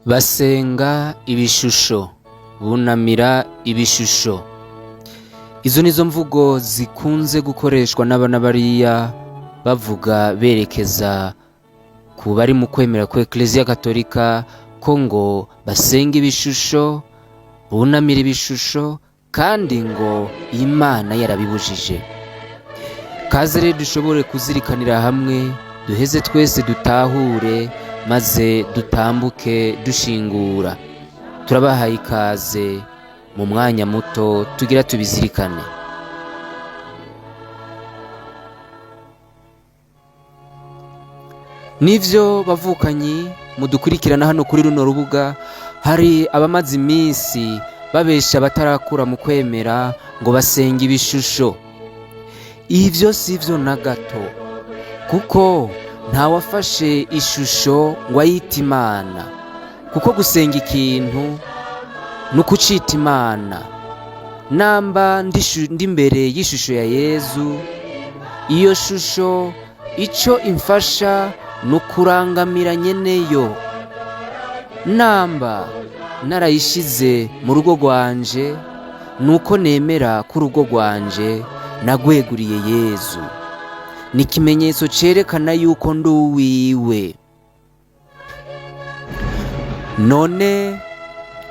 Basenga ibishusho, bunamira ibishusho. Izo nizo mvugo zikunze gukoreshwa n'abana bariya bavuga berekeza ku bari mu kwemera kwa Eklezia Katolika ko ngo basenga ibishusho, bunamira ibishusho kandi ngo Imana yarabibujije. Kaze rero dushobore kuzirikanira hamwe, duheze twese dutahure maze dutambuke dushingura. Turabahaye ikaze mu mwanya muto tugira tubizirikane. Nivyo bavukanyi mudukurikirana hano kuri runo rubuga, hari abamaze iminsi babesha abatarakura mu kwemera ngo basenga ibishusho. Ivyo sivyo na gato, kuko ntawafashe ishusho ngo ayite Imana, kuko gusenga ikintu ni ukucita Imana. Namba ndi imbere y'ishusho ya Yezu, iyo shusho ico imfasha ni ukurangamira nyeneyo. Namba narayishize mu rugo rwanje, nuko nemera ko urugo rwanje nagweguriye Yezu. Ni ikimenyetso cerekana yuko ndi uwiwe. None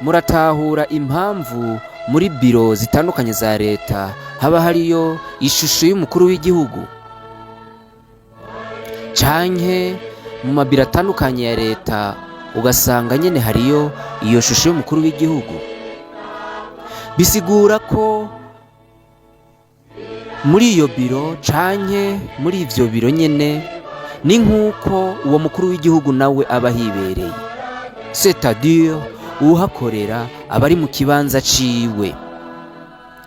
muratahura impamvu muri biro zitandukanye za leta haba hariyo ishusho y'umukuru w'igihugu? Canke mu mabiro atandukanye ya leta ugasanga nyene hariyo iyo shusho y'umukuru w'igihugu? Bisigura ko muri iyo biro canke muri ivyo biro nyene ni nk'uko uwo mukuru w'igihugu nawe aba ahibereye, c'est-à-dire uwuhakorera aba ari mu kibanza ciwe,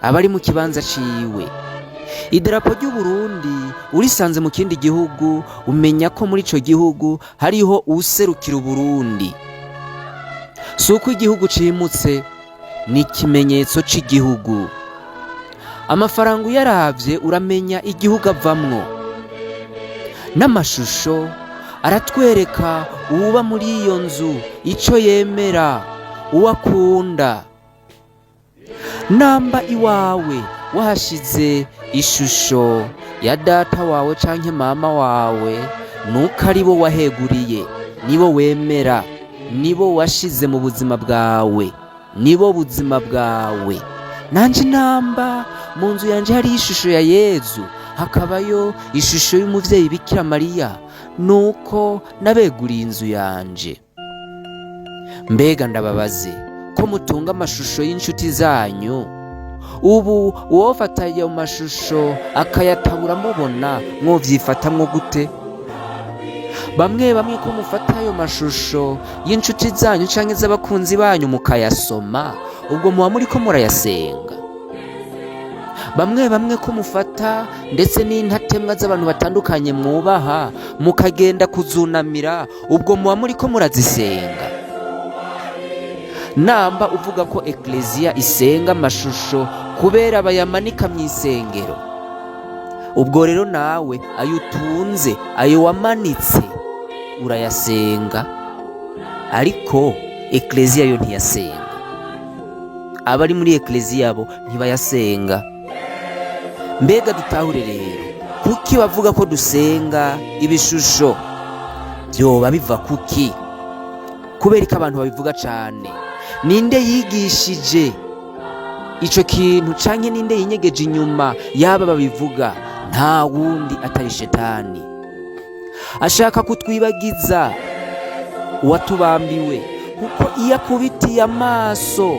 aba ari mu kibanza ciwe. Idarapo ry'Uburundi urisanze mu kindi gihugu, umenya ko muri ico gihugu hariho uwuserukira Uburundi. Si uko igihugu cimutse, ni ikimenyetso c'igihugu. Amafaranga uyaravye uramenya igihugu avamwo. N'amashusho aratwereka uwuba muri iyo nzu ico yemera, uwo akunda. Namba iwawe wahashize ishusho ya data wawe canke mama wawe, nuko ari bo waheguriye, nibo wemera, nibo washize mu buzima bwawe, nibo buzima bwawe. Nanje namba mu nzu yanje hariyo ishusho ya Yezu, hakabayo ishusho y'umuvyeyi Bikira Mariya, nuko nabeguriye inzu yanje. Mbega ndababaze ko mutunga amashusho y'inshuti zanyu, ubu uwofata ayo mashusho akayatabura mubona mwovyifatamwo gute? Bamwe bamwe ko mufata ayo mashusho y'inshuti zanyu canke z'abakunzi banyu mukayasoma, ubwo muba muriko murayasenga? Bamwe bamwe ko mufata ndetse n'intatemwa z'abantu batandukanye mwubaha mukagenda kuzunamira, ubwo muba muriko murazisenga? Namba uvuga ko Eklezia isenga amashusho kubera bayamanika mw'isengero, ubwo rero nawe ayo utunze, ayo wamanitse urayasenga, ariko Eklezia yo ntiyasenga. Abari muri Eklezia bo ntibayasenga. Mbega dutahure rero kuki bavuga ko dusenga ibishusho? Vyoba biva kuki? Kubera ko abantu babivuga cane? Ninde yigishije ico kintu canke ninde yinyegeje inyuma yaba babivuga? Nta wundi atari shetani. Ashaka kutwibagiza uwatubambiwe, kuko iyo akubitiye amaso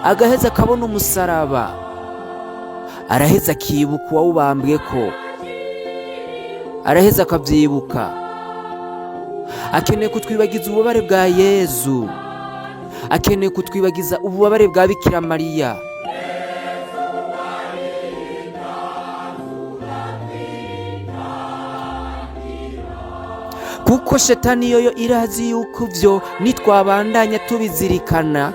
agaheza akabona umusaraba, araheza akibuka uwawubambweko, araheza akavyibuka. Akeneye kutwibagiza ububabare bwa Yezu, akeneye kutwibagiza ububabare bwa Bikira Mariya. Kuko shetani yoyo irazi yuko ivyo nitwabandanya tubizirikana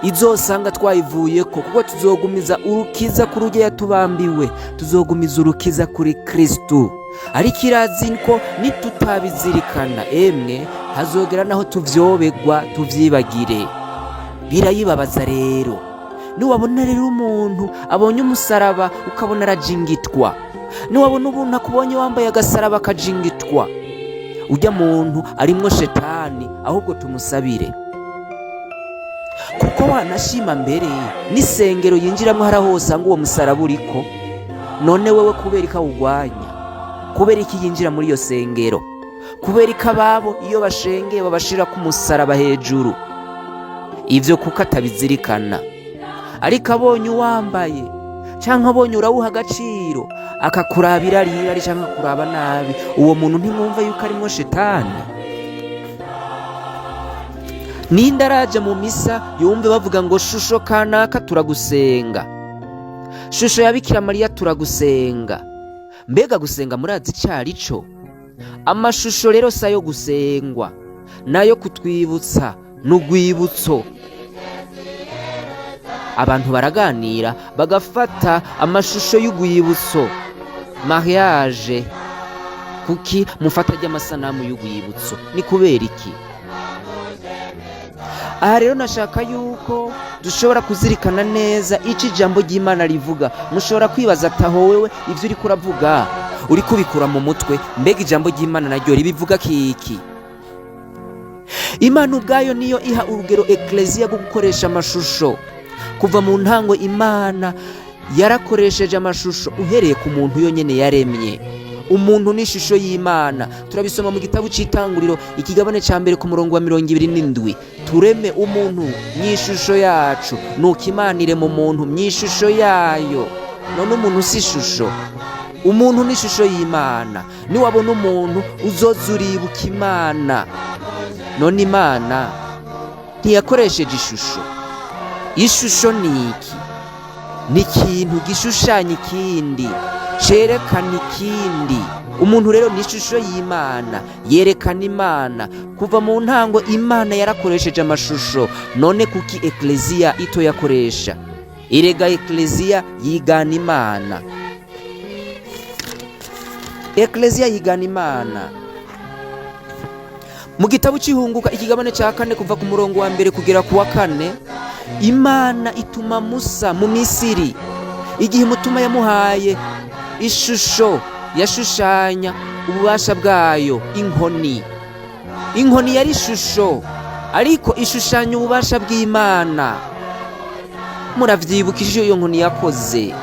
izosanga twayivuyeko, kuko tuzogumiza urukiza kuri urya yatubambiwe, tuzogumiza urukiza kuri Kristu. Ariko irazi ko nitutabizirikana, emwe Hazogera naho tuvyobegwa, tuvyibagire. Birayibabaza rero. Niwabona rero umuntu abonye umusaraba, ukabona arajingitwa, niwabona ubuntu akubonye wambaye agasaraba akajingitwa, ujya muntu arimwo shetani. Ahubwo tumusabire, kuko wanashima mbere n'isengero yinjiramo, hari aho usanga uwo musaraba uriko. None wewe kubera ko awugwanya, kubera iki yinjira muri iyo sengero? Kubera ko ababo iyo bashengeye babashira ku musaraba hejuru? Ivyo kuko atabizirikana. Ariko abonye uwambaye canke abonye urawuha agaciro, akakuraba irari irari canke akakuraba nabi, uwo muntu ntimwumva yuko arimwo shetani? Ninde araja mu misa yumve bavuga ngo "Shusho kanaka turagusenga, shusho ya Bikira Mariya turagusenga"? Mbega gusenga murazi icari co? Amashusho rero si ayo gusengwa, nayo kutwibutsa, n'urwibutso. Abantu baraganira bagafata amashusho y'urwibutso. Mariage, kuki mufata ry'amasanamu y'urwibutso? Ni kubera iki? Aha rero nashaka yuko dushobora kuzirikana neza icyo ijambo ry'Imana rivuga. Mushobora kwibaza ati: "Aho wewe ibyo uriko uravuga uri kubikura mu mutwe, mbega ijambo ry'Imana naryo ribivuga kiki?" Imana ubwayo niyo iha urugero ekleziya rwo gukoresha amashusho. Kuva mu ntango Imana yarakoresheje amashusho, uhereye ku muntu yonyine yaremye. Umuntu n'ishusho y'Imana, turabisoma mu gitabo cy'Itanguriro, ikigabane cya mbere, ku murongo wa 27: "Tureme umuntu mu ishusho yacu." Nuko Imana irema umuntu mu ishusho yayo. None umuntu si ishusho? Umuntu n'ishusho y'Imana. Niwabona umuntu uzoza uribuka Imana. None Imana ntiyakoresheje ishusho? Ishusho ni iki? Ni ikintu gishushanya ikindi, cerekana ikindi. Umuntu rero ni ishusho y'Imana, yerekana Imana. Kuva mu ntango Imana yarakoresheje amashusho. None kuki ekleziya itoyakoresha? Erega ekleziya yigana Imana. Ekleziya yigana Imana. Mu gitabo cy'Ihunguka, ikigabane cya kane, kuva ku murongo wa mbere kugera ku wa kane, Imana ituma Musa mu Misiri. Igihe umutuma, yamuhaye ishusho yashushanya ububasha bwayo, inkoni. Inkoni yari ishusho, ariko ishushanya ububasha bw'Imana. Muravyibuka ishusho iyo nkoni yakoze?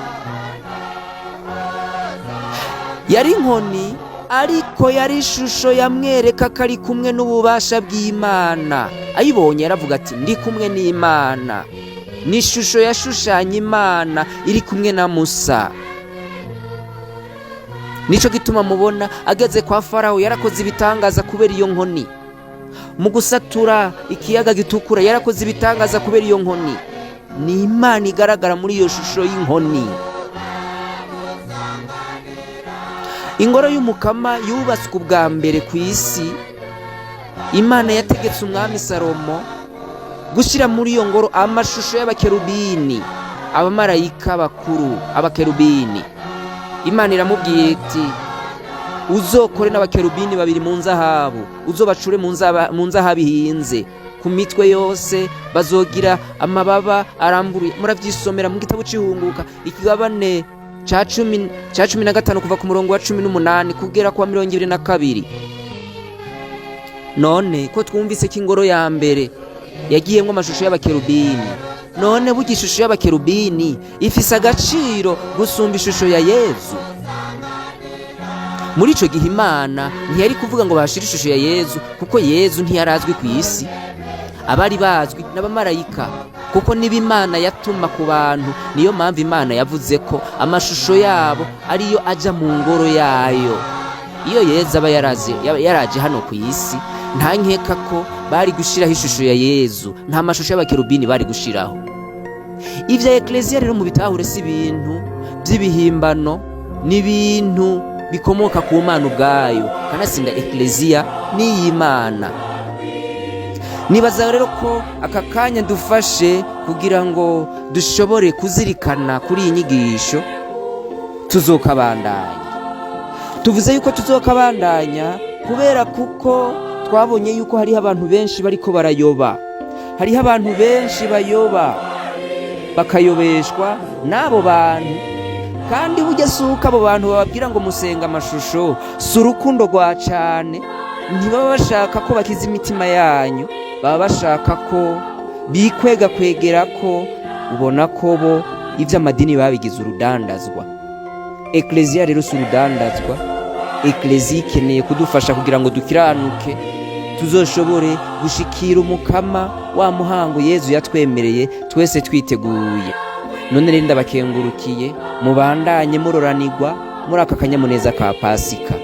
Yari inkoni, ariko yari ishusho yamwereka ko ari kumwe n'ububasha bw'Imana. Ayibonye yaravuga ati: "Ndi kumwe n'Imana." Ni ishusho yashushanya Imana iri kumwe na Musa. Nico gituma mubona ageze kwa Farawo yarakoze ibitangaza kubera iyo nkoni. Mu gusatura ikiyaga Gitukura yarakoze ibitangaza kubera iyo nkoni. Ni Imana igaragara muri iyo shusho y'inkoni. Ingoro y'Umukama yubatswe ubwa mbere ku isi, Imana yategetse umwami Salomo gushyira muri iyo ngoro amashusho y'abakerubini, abamarayika bakuru, abakerubini. Imana iramubwiye iti: "Uzokore n'abakerubini babiri mu nzahabu, uzobacure mu nzahabu ihinze. Ku mitwe yose bazogira amababa arambuye." Muravyisomera mu gitabo c'Ihunguka, ikigabane ca 15, kuva ku murongo wa 18 kugera ku wa 22. None ko twumvise ko ingoro ya mbere yagiyemwo amashusho y'abakerubini, none burya ishusho y'abakerubini ifise agaciro gusumba ishusho ya Yezu? Muri ico gihe Imana ntiyari kuvuga ngo bahashire ishusho ya Yezu, kuko Yezu ntiyarazwi ku isi. Abari bazwi n'abamarayika, kuko niba Imana yatuma ku bantu. Niyo mpamvu Imana yavuze ko amashusho yabo ariyo aja mu ngoro yayo. Iyo Yezu aba yaraje hano ku isi, nta nkeka ko bari gushiraho ishusho ya Yezu, nta mashusho y'abakerubini bari gushiraho. Ivya ekleziya rero mu bitahure, si ibintu by'ibihimbano, ni ibintu bikomoka ku Mana ubwayo. Kanatsinda ekleziya n'iy'Imana. Nibaza rero ko aka kanya dufashe kugira ngo dushobore kuzirikana kuri iyi nyigisho, tuzokabandanya. Tuvuze yuko tuzokabandanya kubera kuko Twabonye yuko hariho abantu benshi bariko barayoba, hariho abantu benshi bayoba, bakayobeshwa n'abo bantu. Kandi burya si uko abo bantu bababwira ngo musenga amashusho, si urukundo rwa cane. Ntibaba bashaka ko bakiza imitima yanyu, baba bashaka ko bikwega kwegera ko ubona ko bo ivy'amadini babigize urudandazwa. Ekleziya rero si urudandazwa. Ekleziya ikeneye kudufasha kugira ngo dukiranuke, tuzoshobore gushikira Umukama wa muhango Yezu yatwemereye twese twiteguye. None rero ndabakengurukiye, mubandanye muroranirwa muri aka kanyamuneza ka Pasika.